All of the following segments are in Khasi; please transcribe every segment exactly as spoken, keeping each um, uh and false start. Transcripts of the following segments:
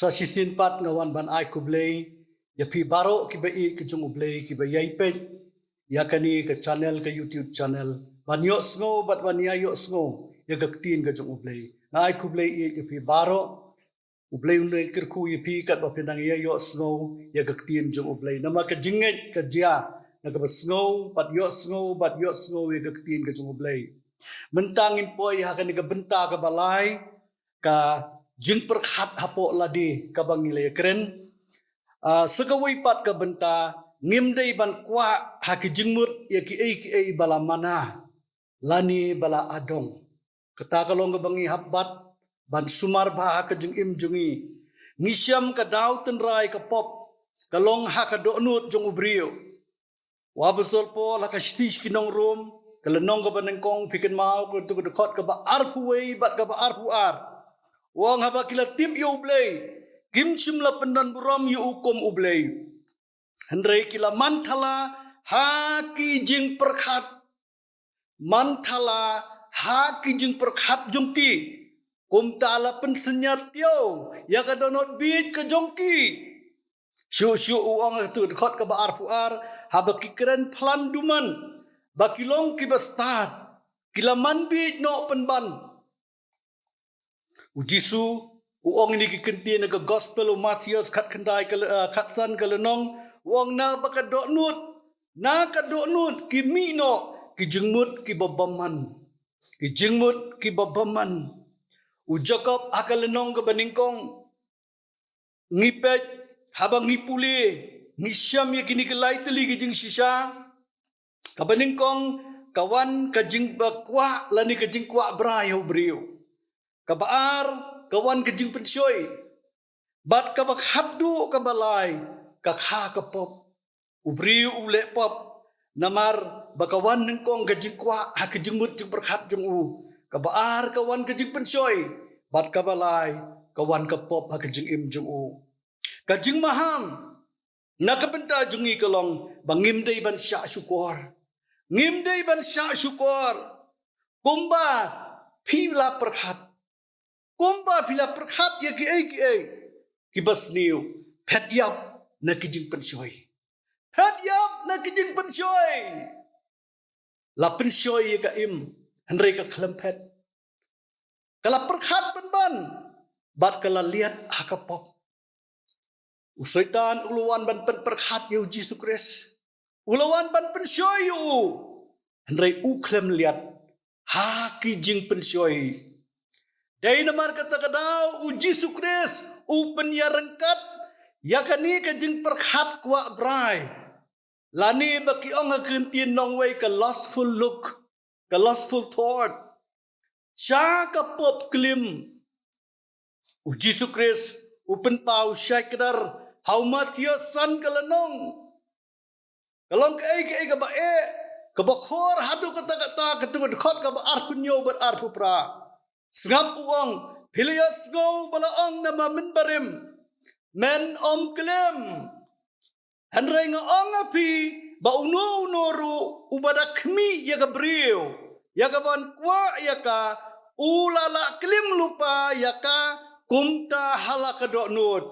Sa shisien pat nga wan ban ai khublei ïa phi baroh kiba ïeit ki jong U Blei kiba ïai peit ïa kane ka channel, ka YouTube channel, ban ïohsngew bad ban ïa ïohsngew ïa ka ktien ka jong U Blei. Nga ai khublei ïeit ïa phi baroh. U Blei un kyrkhu ïa phi katba phi nang ïa ïohsngew ïa ka ktien jong U Blei. Namar ka jingngeit ka jia na kaba sngew bad ïohsngew bad ïohsngew ïa ka ktien ka jong U Blei. Mynta ngin poi ha kane ka bynta kaba lai, ka jingpyrkhat hapoh lade kaba ngi la ïakren. Ah, sa kawei pat ka bynta, ngim dei ban kwah ha ki jingmut ïa kiei kiei ba la mana lane ba la adong. Kata ka long kaba ngi hap bat ban sumar bha ha ka jingim jong ngi. Ngi shem ka daw tynrai ka pop ka long ha ka dohnud jong u briew. U Apostol Paul ha ka shithi sha ki nong Rom, ka lynnong kaba nyngkong, phi kynmaw, ka tu ka dkhot kaba arphew wei bad kaba arphew ar. U ong haba ki la tip ïa U Blei, kim shym la pyndon burom ïa u kum U Blei. Hynrei ki la man thala ha ki jingpyrkhat. Man thala ha ki jingpyrkhat jong ki. Kumta la pynsynñiat ïa ka dohnud bieit ka jong ki. Shuh shuh u ong ha ka tu ka dkhot kaba arphew ar, haba ki kren phlan duman ba ki long kiba stad, ki la man bieit noh pynban. U Jisu u ong ïa kine ki kyntien ha ka gospel u Mathaios khatkhyndai ka, eh, khatsan ka lynnong, u ong na ba ka dohnud, na ka dohnud ki mih noh ki jingmut kiba bymman. Ki jingmut kiba bymman. U Jakob ha ka lynnong kaba nyngkong, ngi peit, haba ngi pule, ngi shem ïa kine ki lai tylli ki jingshisha. Kaba nyngkong, ka wan ka jingkwah lane ka jingkwah brai ha u briew. Kaba ar, ka wan ka jingpynshoi. Bad kaba khatduh, kaba lai, ka kha ka pop. U briew u leh pop namar ba ka wan nyngkong ka jingkwah ha ka jingmut jingpyrkhat jong u. Kaba ar ka wan ka jingpynshoi, bad kaba lai ka wan ka pop ha ka jingim jong u. Ka jingmaham na ka bynta jong ngi ka long ba ngim dei ban shah shukor. Ngim dei ban shah shukor. Kumba phi la pyrkhat. Kumba phi la pyrkhat ïa kiei kiei kiba sniew, phet ïap na ki jingpynshoi. Phet ïap na ki jingpynshoi. La pynshoi ïa ka im, hynrei ka khlem phet. Ka la pyrkhat pynban bad ka la liat ha ka pop. U Soitan u la wan ban pynpyrkhat ïa u Jisu Khrist. U la wan ban pynshoi ïa u. Hynrei u khlem liat ha ki jingpynshoi. Dei namar kata ka daw u Jisu Khrist u pynïaryngkat ïa kane ka jingpyrkhat kwah brai. Lane ba ki ong ha ka ktien nongwei ka lustful look, ka lustful thought. Sha ka pop klim. U Jisu Khrist u pynpaw shai kdar ha u Mathaios san ka lynnong. Ka long kaei kaei kaba eh, kaba khor haduh katta katta, ka tu ka dkhot kaba arphew hynñiew bad arphew phra. Sngap u ong, phi la ïohsngew ba la ong na ma mynbarim, men ym klim. Hynrei nga ong ha phi ba uno uno ruh uba da khmih ïa ka briew, ïa kaban kwah ïa ka, u la lah klim lypa ïa ka kumta ha la ka dohnud.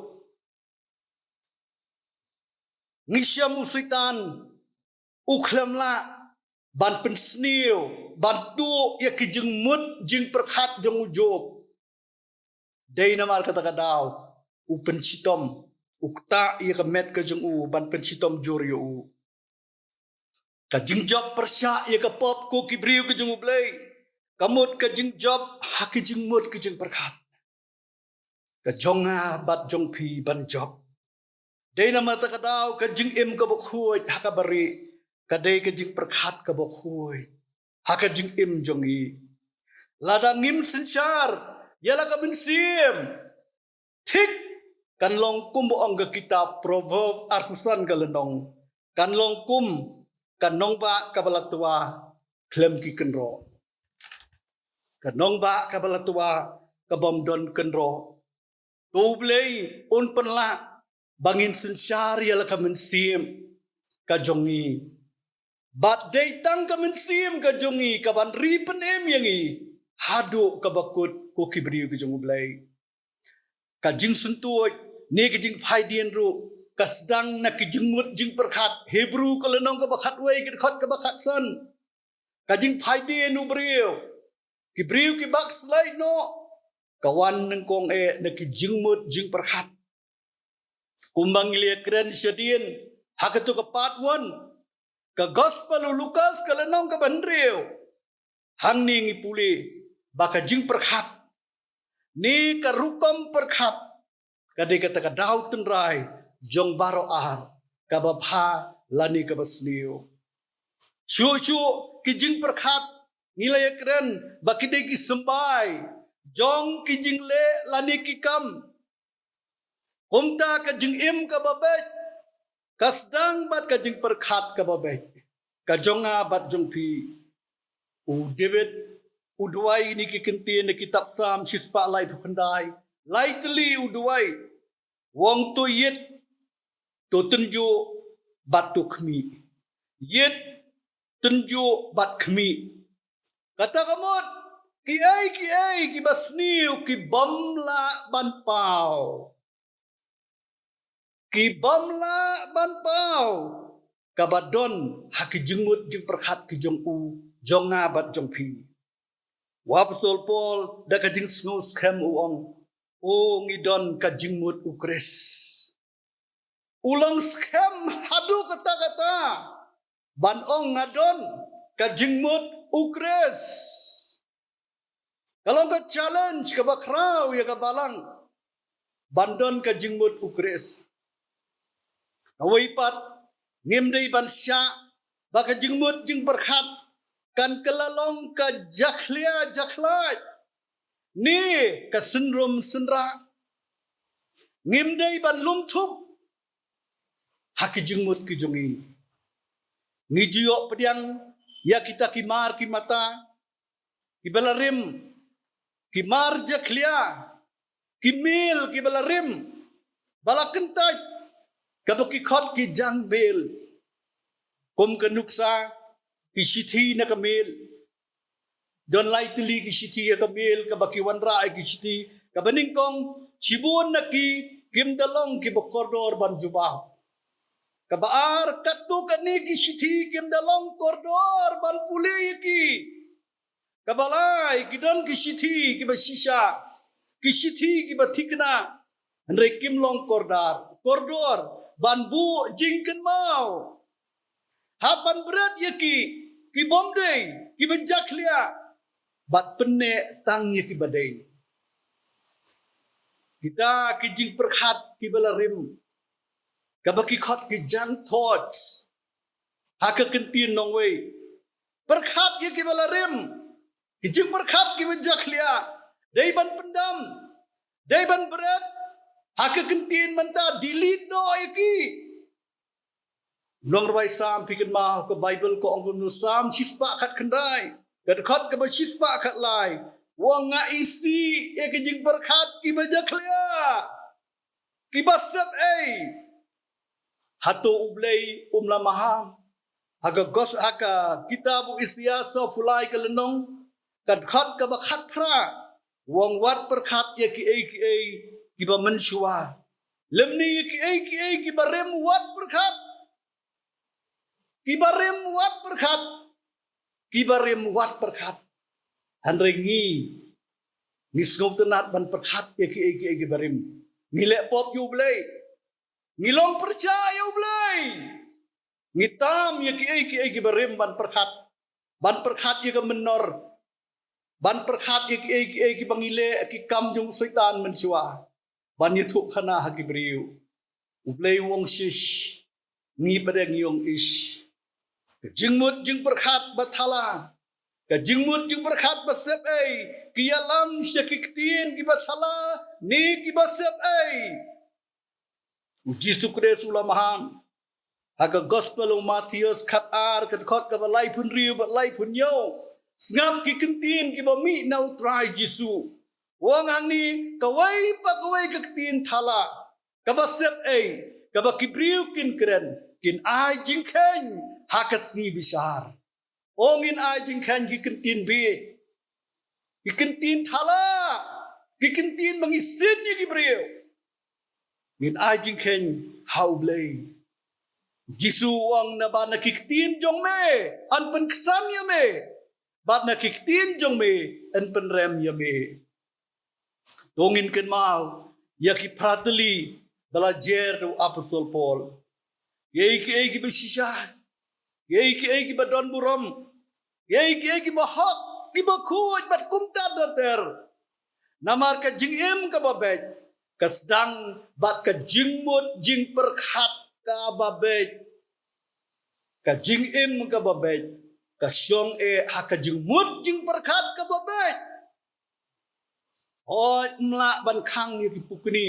Ngi shem u Soitan u khlem lah ban pynsniew, ban tuh ïa ki jingmut jingpyrkhat jong u Job. Dei namar kata ka daw u pynshitom, u ktah ïa ka met ka jong u ban pynshitom jur ïa u. Ka jingjop pyrshah ïa ka pop ko ki briew ka jong U Blei ka mut ka jingjop ha ki jingmut ki jingpyrkhat. Ka jong nga bad jong phi ban jop. Dei namar kata ka daw ka jingim kaba khuid ha kaba rieh ka dei ka jingpyrkhat kaba khuid ha ka jingim jong ngi. Lada ngim synshar ïa la ka mynsiem, thik kan long kum ba ong ka kitab Proverb arphew san ka lynnong, kan long kum ka nongbah kaba la twa khlem ki kynroh. Ka nongbah kaba la twa ka bym don kynroh. To U Blei un pynlah ba ngin synshar ïa la ka mynsiem ka jong ngi. Bad dei tang ka mynsiem ka jong ngi kaban ri pynim ïa ngi haduh kaba kut ko ki briew ka jong U Blei. Ka jingsyntuid ne ka jingphaidien ruh ka sdang na ki jingmut jingpyrkhat. Hebru ka lynnong kaba khatwei, ka dkhot kaba khatsan. Ka jingphaidien u briew, ki briew ki backslide noh, ka wan nyngkong eh na ki jingmut jingpyrkhat. Kumba ngi la ïakren shadien ha kato ka part one ka Gospel u Lukas ka lynnong kaba hynriew, hangne ngi pule ba ka jingpyrkhat ne ka rukom pyrkhat ka dei kata ka daw tynrai jong baroh ar, kaba bha lane kaba sniew. Shuh shuh ki jingpyrkhat ngi la ïakren ba ki dei ki symbai jong ki jingleh lane ki kam. Kumta ka jingim kaba beit ka sdang bad ka jingpyrkhat kaba beit, ka jong nga bad jong phi. U David u duwai ïa kine ki kyntien na kitab Salm shispah laiphew khyndai, lai tylli u duwai, u ong to ïit, to tynjuh bad to khmih. Ïit, tynjuh bad khmih. Kata ka mut kiei kiei kiba sniew ki bym lah ban paw. Ki bym lah ban paw kaba don ha ki jingmut jingpyrkhat ki jong u, jong nga bad jong phi. U Apostol Paul da ka jingsngew skhem u ong, o ngi don ka jingmut u Khrist. U long skhem haduh katta katta ban ong nga don ka jingmut u Khrist. Ka long ka challenge kaba khraw ïa ka balang ban don ka jingmut u Khrist. Kawei pat, ngim dei ban shah ba ka jingmut jingpyrkhat kan kylla long ka jakhlia jakhlait ne ka synrum synrah. Ngim dei ban lum thup ha ki jingmut ki jong ngi. Ngi ju ïoh pdiang ïa kita ki mar ki mata kiba la rim, ki mar jakhlia, ki miel kiba la rim ba la kyntait, kaba ki khot ki jangmiel. Kum ka nuksa, ki shithi na ka miel. Don lai tylli ki shithi ha ka miel, kaba ki wanrah ïa ki shithi. Kaba nyngkong, shibun na ki kim da long kiba kordor ban jubab. Kaba ar, katto katne ki shithi kim da long kordor ban pule ïa ki. Kaba lai, ki don ki shithi kiba shisha, ki shithi kiba thikna, hynrei kim long kordor, kordor ban buh jingkynmaw. Hap ban bret ïa ki, ki bym dei, kiba jakhlia, bad pynneh tang ïa kiba dei. Kita ki jingpyrkhat kiba la rim, kaba ki khot ki junk thoughts ha ka ktien nongwei. Pyrkhat ïa kiba la rim, ki jingpyrkhat kiba jakhlia, dei ban pyndam, dei ban bret, ha ka ktien mynta delete noh ïa ki. Nongrwai Salm, phi kynmaw ka Baibl ka ong kumno, Salm shispah khatkhyndai, ka dkhot kaba shispah khatlai, u ong nga isih ïa ki jingpyrkhat kiba jakhlia, kiba sep ei. Hato U Blei um la maham? Ha ka gos-, ha ka kitab u Isaïah sawphew lai ka lynnong, ka dkhot kaba khatphra, u ong wat pyrkhat ïa kiei kiei kiba mynshuwa. Lymne ïa kiei kiei kiba rim wat pyrkhat. Kiba rim wat pyrkhat. Kiba rim wat pyrkhat. Hynrei ngi, ngi sngewtynnat ban pyrkhat ïa kiei kiei kiba rim. Ngi leh pop ïa U Blei. Ngi long pyrshah ïa U Blei. Ngi tam ïa kiei kiei kiba rim ban pyrkhat. Ban pyrkhat ïa ka mynnor. Ban pyrkhat ïa kiei kiei kiba ngi leh, ki kam jong u Soitan mynshuwa ban ïathuhkhana ha ki briew. U Blei u ong shish, ngi pat ngi ong ish. Ka jingmut jingpyrkhat ba thala, ka jingmut jingpyrkhat ba sep ei, ki ïalam sha ki ktien kiba thala ne kiba sep ei. U Jisu Khrist u la maham. Ha ka Gospel u Mathaios khatar, ka dkhot kaba laiphew hynriew bad laiphew hynñiew, sngap ki ktien kiba mih na U Trai Jisu. U ong hangne, kawei pa kawei ka ktien thala kaba sep ei, kaba ki briew kin kren, kin ai jingkheiñ ha ka sngi bishar. Ong in ai jingkheiñ ki ktien bieit, ki ktien thala, ki kyntien ba ngi sin ïa ki briew, ngin ai jingkheiñ ha U Blei. Jisu u ong, naba na ki ktien jong me yn pynksan ïa me, bad na ki ktien jong me yn pynrem ïa me. To ngin kynmaw ïa ki phra tylli ba la jer da u apostol Paul. Kiei kiei kiba shisha, kiei kiei kiba don burom, kiei kiei kiba hok, kiba khuid bad kumta ter ter. Namar ka jingim kaba beit ka sdang bad ka jingmut jingpyrkhat kaba beit. Ka jingim kaba beit ka shong eh ha ka jingmut jingpyrkhat kaba beit. Hooid, ym lah ban khang ïa ki pukni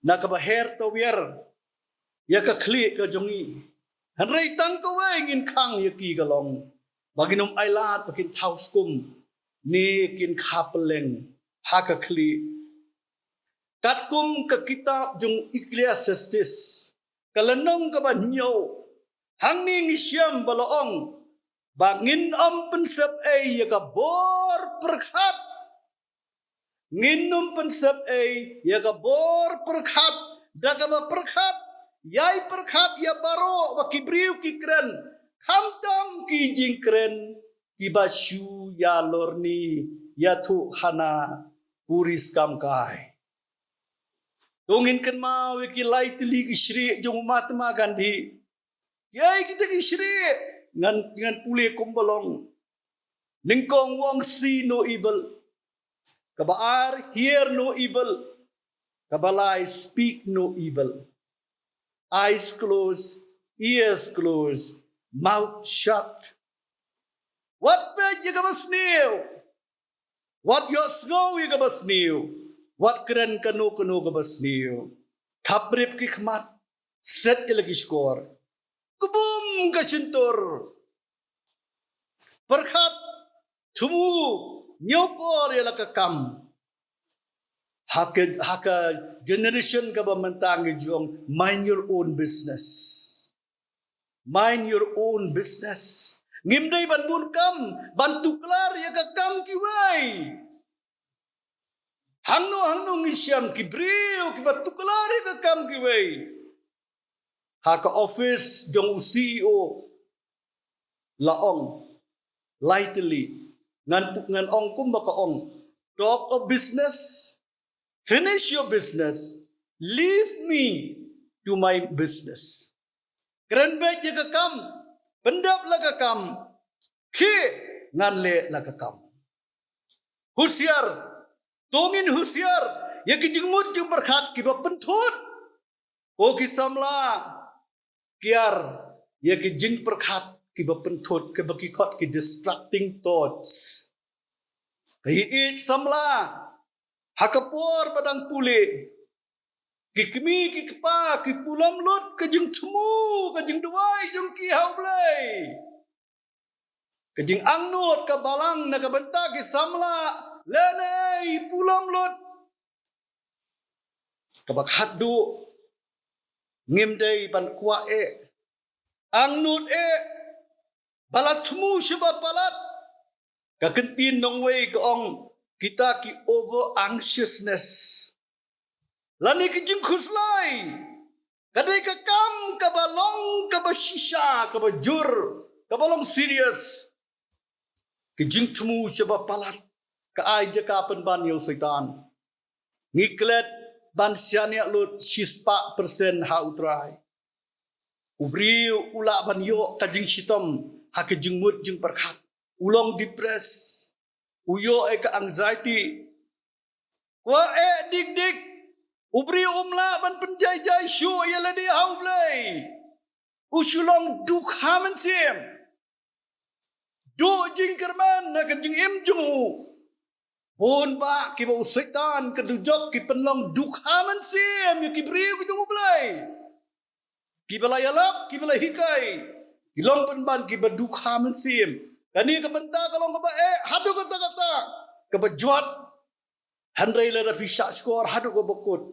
na kaba her tawiar ïa ka khlieh ka jong ngi. Hynrei tang kawei ngin khang ïa ki, ka long ba ngin ym ailad ba kin thaw skum ne kin kha pylleng ha ka khlieh. Katkum ka kitab jong Ecclesiastes, ka lynnong kaba hynñiew, hangne ngi shem ba la ong ba ngin ym pynsep ei ïa ka bor pyrkhat. Ngin ym pynsep ei ïa ka bor pyrkhat, da kaba pyrkhat, ïai pyrkhat ïa baroh ba ki briew ki kren, khamtam ki jingkren kiba shu ïalorni, ïathuhkhana, puriskam kai. To ngin kynmaw ïa ki lai tylli ki shrieh jong u Mahatma Gandhi. Kiei kita ki shrieh? Ngan, ngan pule kumba long. Nyngkong u ong, see no evil. Kaba ar, hear no evil. Kaba lai, speak no evil. Eyes closed, ears closed, mouth shut. Wat peit ïa kaba sniew. Wat ïohsngew ïa kaba sniew. Wat kren kano kano kaba sniew. Khapbrip ki khmat, set ïa la ki shkor. Kbum ka shyntur. Pyrkhat, thmu, ñiewkor ïa la ka kam. Ha ka, ha ka generation kaba mynta ngi ju ong, mind your own business. Mind your own business. Ngim dei ban bun kam ban tuklar ïa ka kam kiwei. Hangno hangno ngi shem ki briew kiba tuklar ïa ka kam kiwei. Ha ka office jong u C E O la ong, lai tylli, ngan pu-, ngan ong kumba ka ong, talk of business, finish your business, leave me to my business. Kren beit ïa ka kam, pyndep la ka kam, khie ngan leh la ka kam. Husiar, to ngin husiar ïa ki jingmut jingpyrkhat kiba pynthut. Ko ki samla, kiar ïa ki jingpyrkhat kiba pynthut, kiba ki khot ki distracting thoughts. Ka ïeit samla, ha ka por ba dang pule, ki kmie ki kpa ki pulom lut ka jingthmu, ka jingduwai jong ki ha U Blei. Ka jingangnud ka balang na ka bynta ki samla, lane i pulom lut. Kaba khatduh, ngim dei ban kwah eh, angnud eh, ba la thmu shaba palat. Ka kyntien nongwei ka ong, kita ki over anxiousness. Lane ki jingkhuslai. Ka dei ka kam kaba long kaba shisha, kaba jur, kaba long serious. Ki jingthmu shaba palat ka ai jaka pynban ïa u Soitan. Ngi klet ban shaniah lut shispah persen ha U Trai. U briew u lah ban ïoh ka jingshitom ha ka jingmut jingpyrkhat. U long depressed. U ïoh ïa ka anxiety. Kwah eh dik dik. U briew um lah ban pynjai jai shuh ïa lade ha U Blei. U shu long dukha mynsiem. Duh jingkyrmen na ka jingim jong u. Bun bah kiba u Soitan ka dujok ki pynlong dukha mynsiem ïa ki briew ki jong U Blei. Kiba la ïalap, kiba la hikai, ki long pynban kiba dukha mynsiem. Kane ka bynta ka long kaba eh haduh katta katta, kaba jwat. Hynrei lada phi shah shkor haduh kaba kut,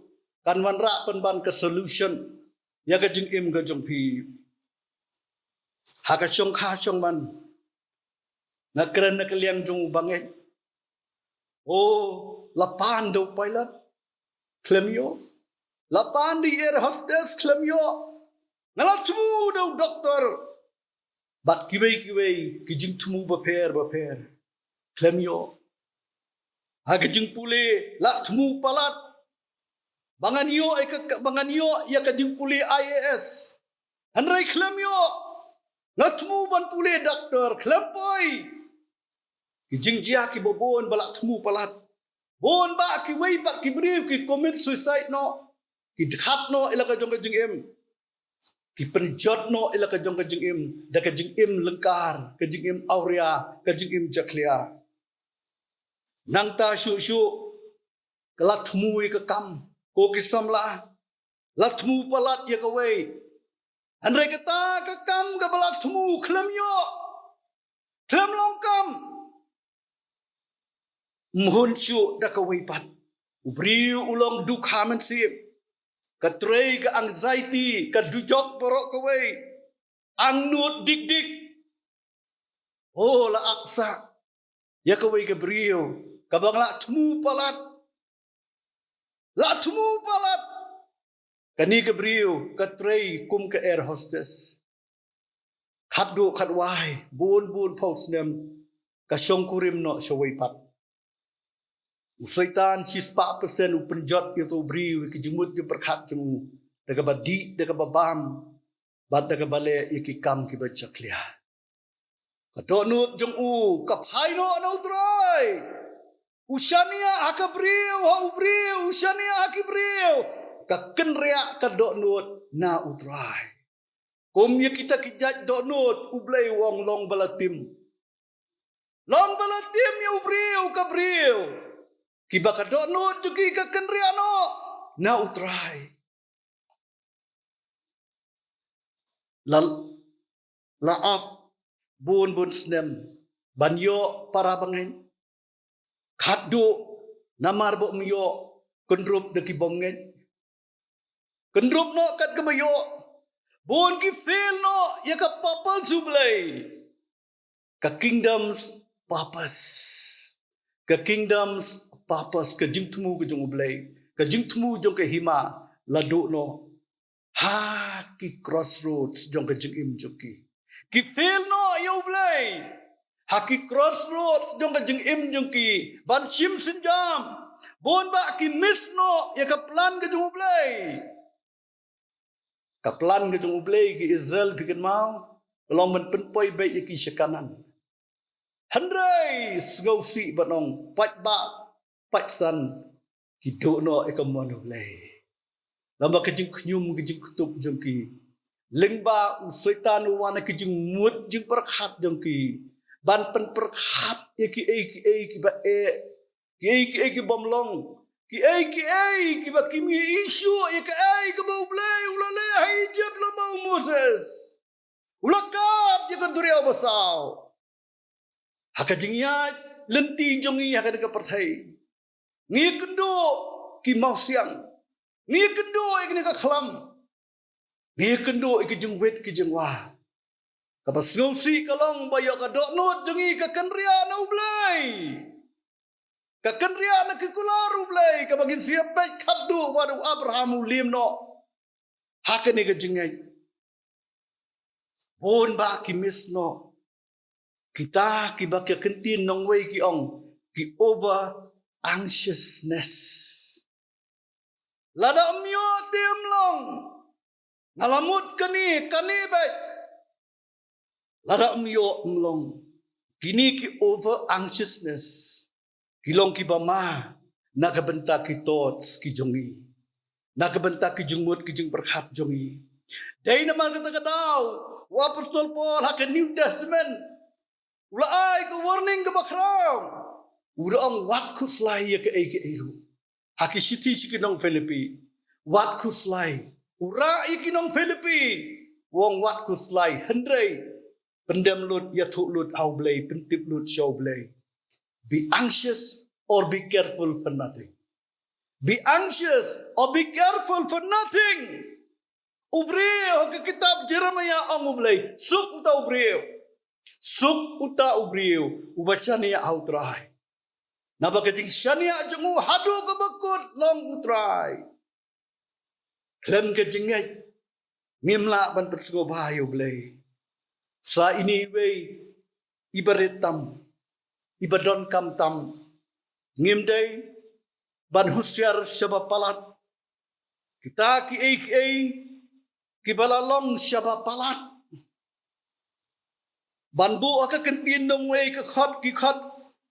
kan wanrah pynban ka solution ïa ka jingim ka jong phi. Ha ka shongkha shongman, nga kren na ka liang jong u bangeit. Oh, La pan da u pilot, khlem ïoh. La pan da i air hostess, khlem ïoh. Nga la thmu da u doktor bad kiwei kiwei ki jingthmu bapher bapher, khlem ïoh. Ha ka jingpule la thmu palat ba ngan ïoh ïa ka, ba ngan ïoh ïa ka jingpule I A S. Hynrei khlem ïoh. Nga thmu ban pule doktor, khlem poi. Ki jingjia kiba bun ba la thmu palat. Bun ba kiwei pat ki briew ki commit suicide noh. Ki khad noh ïa la ka jong ka jingim. Ki pynjot noh ïa la ka jong ka jingim da ka jingim lyngkar, ka jingim awria, ka jingim jakhlia. Nangta shuh shuh ka la thmu ïa ka kam, ko ki samla, la thmu palat ïa kawei. Hynrei kata ka kam kaba la thmu khlem ïoh, khlem long kam. Ym hun shuh da kawei pat. U briew u long dukha mynsiem. Ka trei ka anxiety, ka dujok baroh kawei. Angnud dik dik. Oh, la aksah ïa kawei ka briew kaba nga la thmu palat. La thmu palat. Kane ka briew ka trei kum ka air hostess. Khatduh khatwai, bun bun phew snem, ka shongkurim noh shawei pat. U Soitan shispah persen u pynjot ïa uto u briew ïa ki jingmut jingpyrkhat jong u da kaba dih, da kaba bam, bad da kaba leh ïa ki kam kiba jakhlia. Ka dohnud jong u ka phai noh na U Trai. U shaniah ha ka briew, ha u briew, u shaniah ha ki briew. Ka kynriah ka dohnud na U Trai. Kum ïa kita ki jait dohnud, U Blei u ong long ba la tim. Long ba la tim ïa u briew, ka briew. Kiba ka dohnud jong ki ka kynriah noh na U Trai. La, la ap bun bun snem ban ïoh para bangeit. Khatduh namar ba um ïoh, kynrup da ki bym ngeit. Kynrup noh kat kaba ïoh. Bun ki fail noh ïa ka purpose U Blei. Ka kingdom's purpose. Ka kingdom's purpose, ka jingthmu ka jong U Blei, ka jingthmu jong ka hima, la duh noh ha ki crossroads jong ka jingim jong ki. Ki fail noh ïa U Blei ha ki crossroads jong ka jingim jong ki ban shim sienjam. Bun ba ki miss noh ïa ka plan ka jong U Blei. Ka plan ka jong U Blei, ki Israel, phi kynmaw, ka long ban pynpoi beit ïa ki sha Kanaan. Hynrei sngewsih ban ong, paidbah paidsan ki duh noh ïa ka mon U Blei. Namar ka jingkhñium, ka jingktup jong ki. Lyngba u Soitan u wan ha ki jingmut jingpyrkhat jong ki ban pynpyrkhat ïa kiei kiei kiba eh, kiei kiei ki bym long, kiei kiei kiba kim ïohi shuh ïa kaei kaba U Blei u la leh ha Ijipt lyngba u Moses. U la kap ïa ka duriaw basaw. Ha ka jingïaid lynti jong ngi ha kane ka pyrthei, ngi kynduh ki mawsiang, ngi kynduh ïa kane ka khlam, ngi kynduh ïa ki jingwit ki jingwa. Kaba sngewsih ka long ba ïoh ka dohnud jong ngi ka kynriah na U Blei. Ka kynriah na ki kular U Blei, kaba ngin sa ïa peit khatduh wat u Abraham u liem noh ha kane ka jingngeit. Bun ba ki miss noh. Kita kiba ki kyntien nongwei ki ong, ki over anxiousness. Lada ym ïoh te ym long. Nga la mut kane, kane beit. Lada ym ïoh ym long. Kine ki over anxiousness ki long kiba ma na ka bynta ki thoughts ki jong ngi, na ka bynta ki jingmut ki jingpyrkhat jong ngi. Dei namar kata ka daw u Apostol Paul ha ka New Testament u la ai ka warning kaba khraw. U la ong wat khuslai ïa kaei kaei ruh. Ha ki shithi sha ki nong Philippi, wat khuslai. U rah ïa ki nong Philippi, u ong wat khuslai, hynrei pyndem lut, ïathuh lut ha U Blei, pyntip lut sha U Blei. Be anxious or be careful for nothing. Be anxious or be careful for nothing. U briew, ha ka kitab Jeremiah ong U Blei, suk uta u briew. Suk uta u briew uba shaniah ha U Trai. Naba ka jingshaniah jong u haduh kaba kut long U Trai. Khlem ka jingngeit ngim lah ban pynsngewbha ïa U Blei. Sa ine iwei iba rit tam, iba donkam tam, ngim dei ban husiar shaba palat. Kita kiei kiei kiba la long shaba palat. Ban buh ha ka kyntien nongwei ka khot ki khot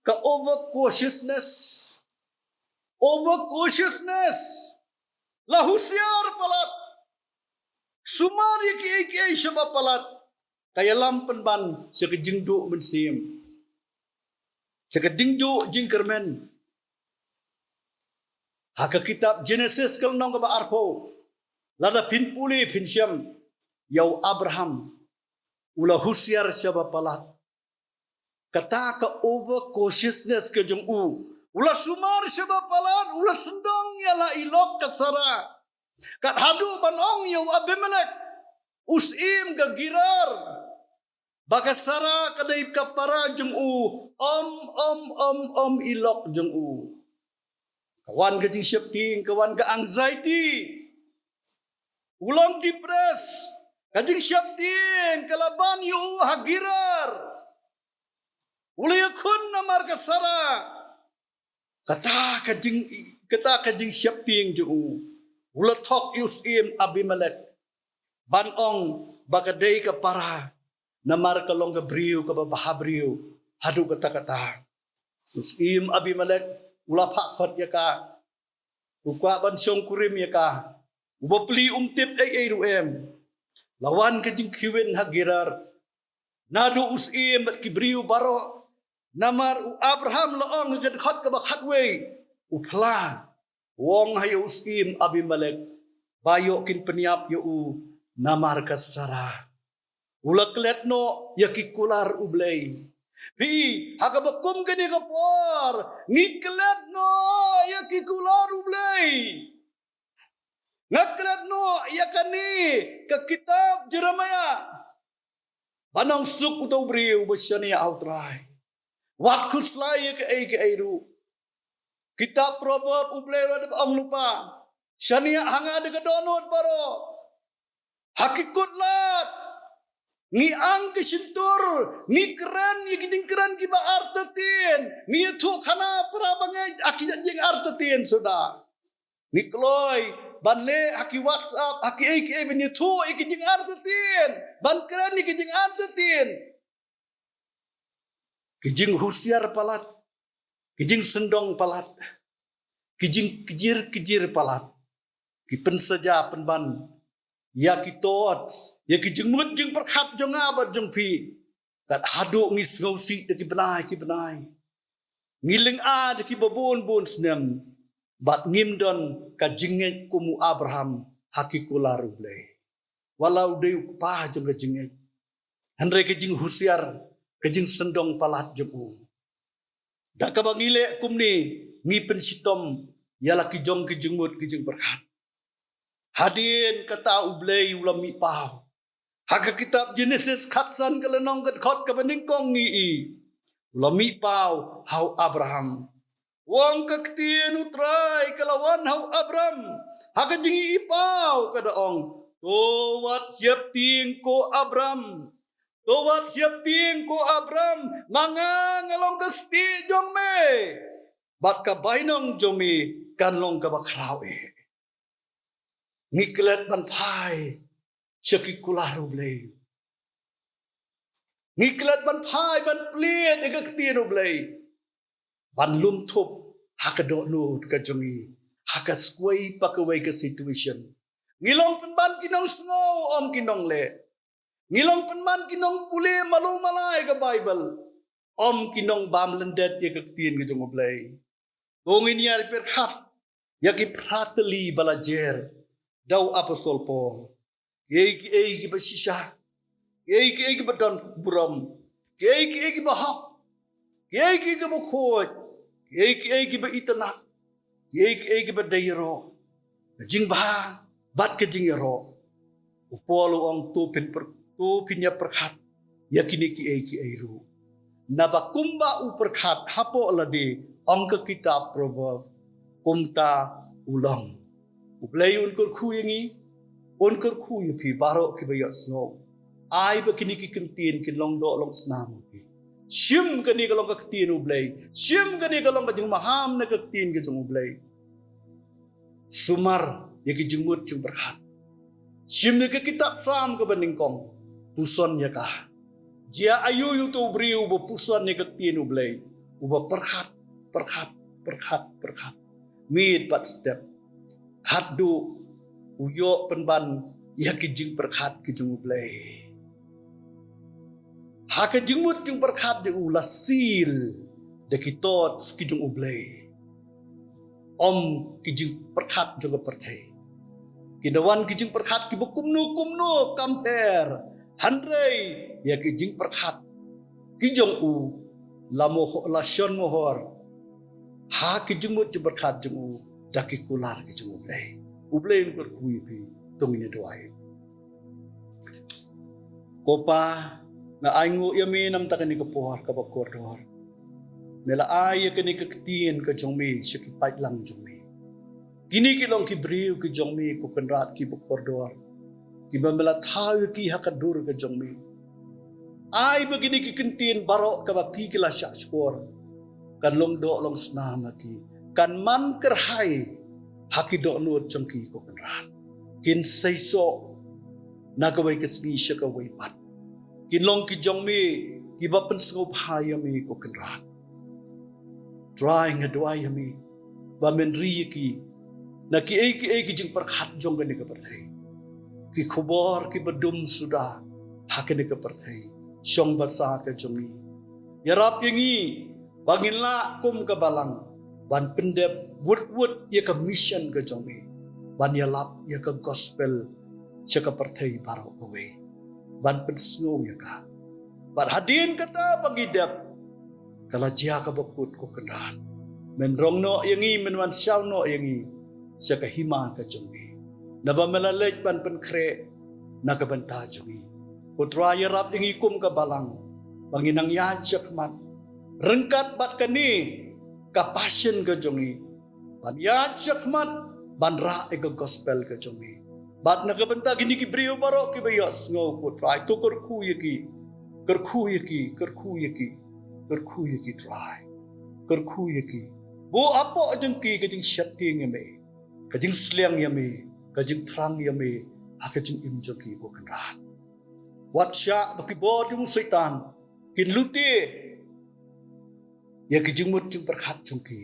ka overcautiousness. Overcautiousness. La husiar palat. Sumar ïa kiei kiei shaba palat. Ka ïalam pynban sha ka jingduh mynsiem, sha ka jingduh jingkyrmen. Ha ka kitab Genesis ka lynnong kaba arphew, lada phin pule phin shem ïa u Abraham, u la husiar shaba palat. Kata ka overcautiousness ka jong u, u la sumar shaba palat, u la sngewdong ïa la i lok ka Sara. Kat haduh ban ong ïa u Abimelek, u syiem ka Gerar, ba ka Sara ka dei ka para jong u. Om, om, om, om, i lok jong u. Ka wan ka jingsheptieng, ka wan ka anxiety. U long depressed, ka jingsheptieng ka la ban ïa u ha Gerar. U la ïakhun namar ka Sara. Kata ka jing, kata ka jingsheptieng jong u, u la thok ïa u syiem Abimelek ban ong ba ka dei ka para namar ka long ka briew kaba bha briew. Haduh katta katta u syiem Abimelek u la phah khot ïa ka, u kwah ban shongkurim ïa ka, u bapli, um tip ei ei ruh em. La wan ka jingkhaweng ha Gerar. Naduh u syiem bad ki briew baroh. Namar u Abraham la ong ha ka dkhot kaba khatwei, u phla, u ong ha ïa u syiem Abimelek ba ïoh kin pynïap ïa u namar ka Sara. U la klet noh ïa ki kular U Blei. Phi, ha kaba kum kane ka por ngi klet noh ïa ki kular U Blei. Nga klet noh ïa kane ka kitab Jeremiah. Ban ong suk uto u briew ba shaniah ha U Trai. Wat khuslai ïa kaei kaei ruh. Kitab Proverb U Blei u la dep ong lypa, shaniah ha nga da ka dohnud baroh. Ha ki kutlad ngi ang ki shyntur, ngi kren ïa ki jingkren kiba artatien, ngi ïathuh khana para bangeit ha ki jing artatien suda. Ngi kloi ban leh ha ki WhatsApp, ha kiei kiei ban ïathuh ïa ki jing artatien, ban kren ïa ki jing artatien. Ki jinghusiar palat, ki jingsngewdong palat, ki jingkjir kjir palat, ki pynsaja pynban ïa ki thoughts, ïa ki jingmut jingpyrkhat jong nga bad jong phi. Kat haduh ngi sngewsih da ki bnai ki bnai, ngi lynga da kiba bun bun snem, bad ngim don ka jingngeit kum u Abraham ha ki kular U Blei. Wat la u dei u kpa jong ka jingngeit, hynrei ka jinghusiar, ka jingsngewdong palat jong u. Da kaba ngi leh kumne, ngi pynshitom ïa la ki jong ki jingmut ki jingpyrkhat. Hadien kata U Blei u la mih paw. Ha ka kitab Genesis khatsan ka lynnong ka dkhot kaba nyngkong ngi i, u la mih paw ha u Abraham. U ong, ka ktien U Trai ka la wan ha u Abraham ha ka jingïohi paw, ka da ong, to wat sheptieng ko Abraham. To wat sheptieng ko Abraham, ma nga nga long ka stieh jong me, bad ka bainong jong me kan long kaba khraw eh. Ngi klet ban phai sha ki kular U Blei. Ngi klet ban phai ban plie ïa ka ktien U Blei, ban lum thup ha ka dohnud ka jong ngi, ha ka skewbha kawei ka situation. Ngi long pynban ki nongsngew, ym ki nongleh. Ngi long pynban ki nongpule malu mala ïa ka Baibl, ym ki nongbam lyndet ïa ka ktien ka jong U Blei. To ngin ïa pyrkhat ïa ki phra tylli ba la jer da u apostol Paul. Kiei kiei kiba shisha, kiei kiei kiba don burom, kiei kiei kiba hok, kiei kiei kiba khuid, kiei kiei kiba itynnad, kiei kiei kiba dei ïaroh, ka jingbha bad ka jingïaroh. U Paul u ong, to phin pyr-, to phin ïa pyrkhat ïa kine kiei kiei ruh. Naba kumba u pyrkhat hapoh lade, Ong ka kitab Proverb, kumta u long. U Blei un kyrkhu ïa ngi, un kyrkhu ïa phi baroh kiba ïohsngew. Ai ba kine ki kyntien kin long doh long snam ha phi. Shim kane ka long ka ktien U Blei. Shim kane ka long ka jingmaham na ka ktien ka jong U Blei. Sumar ïa ki jingmut jingpyrkhat. Shim ïa ka kitab Salm kaba nyngkong. Puson ïa ka. Jia aïu uto u briew uba puson ïa ka ktien U Blei, uba pyrkhat, pyrkhat, pyrkhat, pyrkhat. Miet bad step. Khatduh u ïoh pynban ïa ki jingpyrkhat ki jong U Blei. Ha ka jingmut jingpyrkhat jong u la seal da ki thoughts ki jong U Blei. Ym ki jingpyrkhat jong ka pyrthei. Ki da wan ki jingpyrkhat kiba kumno kumno compare. Hynrei ïa ki jingpyrkhat ki jong u la moh-, la shon mohor ha ki jingmut jingpyrkhat jong u da ki kular ki jong U Blei. U Blei un kyrkhu ïa phi, to ngin ïa duwai. Ko Pa, nga ainguh ïa me namar kane ka por kaba kordor. Me la ai ïa kane ka ktien ka jong me sha ki paidlang jong me. Kine ki long ki briew ki jong me, ko Kynrad, kiba kordor, kiba me la thaw ïa ki ha ka dur ka jong me. Ai ba kine ki kyntien baroh kaba ki, ki la shah shkor kan long doh long snam ha ki, kan man kyrhai ha ki dohnud jong ki, ko Kynrad. Kin seisoh na kawei ka sngi sha kawei pat. Kin long ki jong me kiba pynsngewbha ïa me, ko Kynrad. Trai, nga duwai ïa me ba men ri ïa ki na kiei kiei ki jingpyrkhat jong kane ka pyrthei. Ki khubor kiba dum suda ha kane ka pyrthei, shong basa ka jong ngi. Ïarap ïa ngi ba ngin lah kum ka balang ban pyndep wut wut ïa ka mission ka jong me, ban ïalap ïa ka gospel sha ka pyrthei baroh kawei, ban pynsngew ïa ka. Bad hadien kata ba ngi dep, ka la jia kaba kut, ko Kynrad. Men rong noh ïa ngi, men wan shaw noh ïa ngi sha ka hima ka jong me. Naba me la leit ban pynkhreh na ka bynta jong ngi. Ko Trai, ïarap ïa ngi kum ka balang ba ngin nang ïaid shakhmat ryngkat bad kane ka passion ka jong ngi, ban ïaid shakhmat ban rah ïa ka gospel ka jong me. Bad na ka bynta kine ki briew baroh kiba ïohsngew, ko Trai, to kyrkhu ïa ki, kyrkhu ïa ki, kyrkhu ïa ki, kyrkhu ïa ki, Trai. Kyrkhu ïa ki. Buh hapoh jong ki ka jingsheptieng ïa me, ka jingsliang ïa me, ka jingthrang ïa me ha ka jingim jong ki, ko Kynrad. Wat shah ba ki bor jong u Soitan kin lute ïa ki jingmut jingpyrkhat jong ki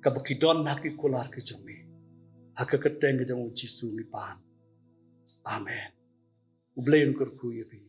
kaba ki don ha ki kular ki jong me. Ha ka kyrteng ka jong u Jisu ngi pan. Amen. U Blei un kyrkhu ïa phi.